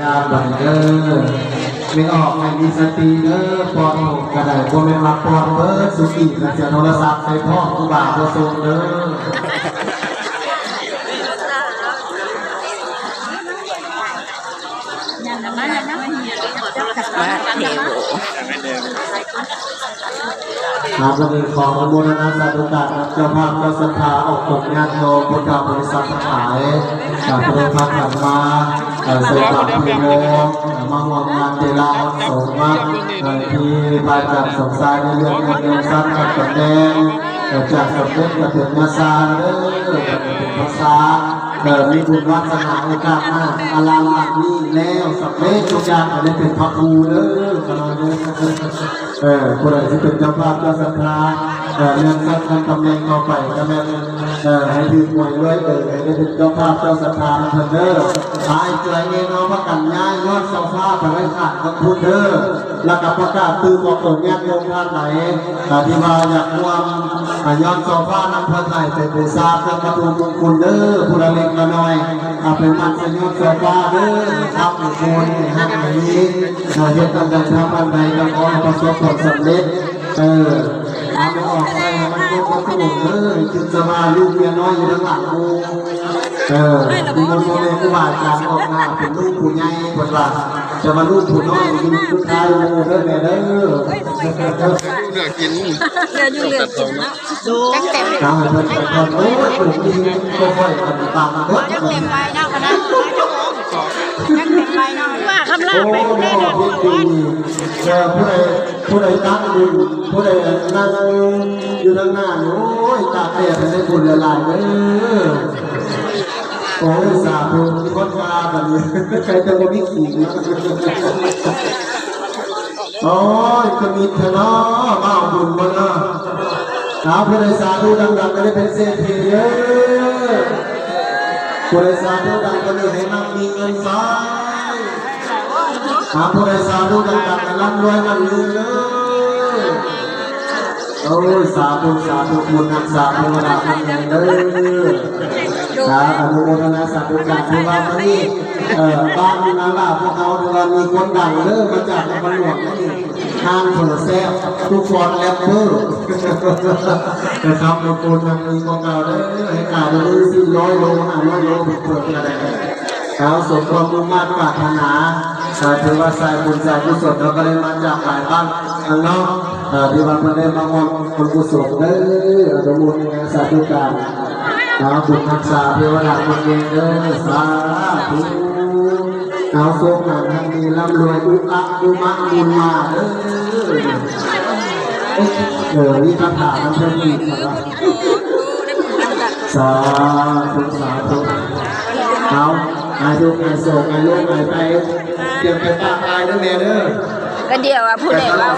ຍາມບັດນີ້ເດີ ແມ່ອອກໃຫ້ມີສະຕິເດີ ປ້ອນລູກກະໄດ້ ບໍ່ແມ່ນວ່າປ້ອນເບິດສຸກີ້ ກະເສຍໂທລະສັບໃສ່ພ້ອມ ຄູບາບໍ່ສົ່ງເດີ. ມາເທໂວ ອ່າ ວັນນີ້ຂໍອະນຸໂມທະນາສາທຸການນຳເຈົ້າພາບເຈົ້າສັດທາ ອອກຕົນຍາດໂຍມພຸດທະບໍລິສັດທັງຫຼາຍ ອ່າ ທີ່ໄດ້ພາກັນມາ ອ່າ ໃສ່ບາດເທໂວ ອ່າ ມາຮ່ວມງານເຈລາອອນສົງເນາະ ເອີ ທີ່ພະອາຈານສົມຊາຍໄດ້ເລື່ອນຍົດເລື່ອນຊັ້ນ ຮັບຕຳແໜ່ງ ເອີ ຈາກສຳເລັດກະເປັນມາຊາເດີ ເປັນພາສາ ເອີ ມີບຸນວາສະໜາໂອກາດໜ້າ ອາລາມຫຼັງນີ້ແລ້ວ ສຳເລັດທຸກຢ່າງ ກະໄດ້ເປັນພະຄູເດີ ຂະນ້ອຍເດີ. ເອີ ຜູ້ໃດຊິເປັນເຈົ້າພາບເຈົ້າສັດທາ ເອີ ເລື່ອນຊັ້ນນຳຕຳແໜ່ງຕໍ່ໄປ ກະແມ່ນ ເອີ ໃຫ້ຖືກຫວຍລວຍເດີ ໃຫ້ໄດ້ເປັນເຈົ້າພາບເຈົ້າສັດທານຳເພິ່ນເດີ. ອ້າຍເອື້ອຍເນາະ ພາກັນຍ້າຍຍ້ອນໂຊຟາໄປໄວ້ຂ້າງທາງພຸ້ນເດີ ແລ້ວກະປະກາດຕື່ມອອກຕົນຍາດໂຍມທ່ານໃດ ອ່າ ທີ່ວ່າຢາກຮ່ວມ ອ່າ ຍ້ອນໂຊຟານຳເພິ່ນໃຫ້ໄປບູຊາເພື່ອວັດຖຸມຸງຄຸນເດີ ຜູ້ລະເລັກລະນ້ອຍ ເອົາໄປມັດໃສ່ຍ້ອນໂຊຟາເດີ ໃຫ້ຄ້ຳໃຫ້ຄູນ ໃຫ້ຮັ່ງໃຫ້ມີ ເຮັດອັນໃດທຳອັນໃດກະຂໍໃຫ້ປະສົບຜົນສຳເລັດ ເອີ ເອົາໄປອອກໃສ່ໃຫ້ມັນຄົບປະຕູເດີ ຄິດຊະວ່າລູກເມຍນ້ອຍຢູ່ທາງຫຼັງໝູ່ ເອີ ນິມົນພໍ່ແມ່ຄູບາອາຈານອອກໜ້າເປັນລູກຜູ້ໃຫຍ່ເພິ່ນວ່າ ແຕ່ວ່າລູກຜູ້ນ້ອຍຢູ່ສຸດທ້າຍໝູ່ເດີແມ່ເດີ. ເຫຼືອກິນ ເຫຼືອຢູ່ເຫຼືອກິນເນາະ ຈັກແຕ່ ເອົາໃຫ້ເພິ່ນໄປກ່ອນ ໂອ້ຍ ຜູ້ນີ້ບໍ່ຄ່ອຍອັນຕາມເບິດ ຈັກເຕັມໄວເນາະ ອັນນັ້ນ ຈັກເຕັມໄວເນາະ ວ່າຄຳລາບໄປ ໂອ້ຍ ແນ່ນອນ ເອີ ຜູ້ໃດ ຜູ້ໃດຕັ້ງບຸນ ຜູ້ໃດນັ່ງຢູ່ທາງໜ້ານີ້ ໂອ້ຍ ຕາກແດດໃຫ້ໄດ້ບຸນຫຼາຍໆເດີ. ໂອ້ຍ ສາທຸ ມີຄົນວ່າບັດນີ້ ໃຄຈະບໍ່ມີຂີງ. ໂອ້ຍ ກະມິດແທ້ເນາະ ມາເອົາບຸນບໍ່ເນາະ. ເອົາ ຜູ້ໃດສາທຸດັງໆ ກະໄດ້ເປັນເສດຖີເດີ. ຜູ້ໃດສາທຸດັງກວ່ານີ້ ໃຫ້ຮັ່ງມີເງິນໃຊ້. ຫາຜູ້ໃດສາທຸດັງໆ ໃຫ້ລ່ຳລວຍໝັ້ນຍືນເດີ. ໂອ້ຍ ສາທຸ ສາທຸ ບຸນຮັກສາເທວະດາຄົນແຮງເດີ. ສາ ອະນຸໂມທະນາສາທຸການ ຖືວ່າມື້ນີ້ ເອີ ບ້ານນາລາພວກເຮົາຖືວ່າມີຄົນດັງເດີ ມາຈາກນະຄອນຫຼວງນີ້ ຮ້ານເຝີແຊບ ທຸກຄົນແລັບເປີ ໄປທຳບຸນນຳມີກວ່າເກົ່າເດີ ໃຫ້ກາຍເດີ ສີ່ຮ້ອຍໂລ ຫ້າຮ້ອຍໂລ ເປີກະໄດ້. ເອົາ ສົມຄວາມມຸ່ງມາດປາດຖະໜາ ເອີ ຖືວ່າສາຍບຸນສາຍກຸສົນ ເຮົາກະໄດ້ມາຈາກຫຼາຍບ້ານຂ້າງນອກ ເອີ ຖືວ່າເພິ່ນໄດ້ມາຮ່ວມບຸນກຸສົນເດີ ອະນຸໂມທະນາສາທຸການ ເອົາ ບຸນຮັກສາເທວະດາຄົນແຮງເດີ ສາທຸ. ເອົາ ໂຊກໝານຮັ່ງມີ ລ່ຳລວຍ ອຸອະ ອຸມະ ບຸນມາເດີ. ເອີ ມີຄາຖານຳເພິ່ນອີກ ສາທຸ ສາທຸ. ເອົາ ຫາຍທຸກ ຫາຍໂສກ ຫາຍໂລກ ຫາຍໄພ ຕຽມໄປປະປາຍເດີແມ່ເດີ. ກະດຽວວ່າຜູ້ໃດເວົ້າ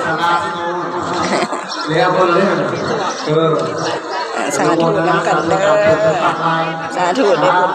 ແລ້ວຄົນລະເລື່ອງ ເອີ ສາທຸນຳກັນເດີ ສາທຸໄດ້ບຸນ.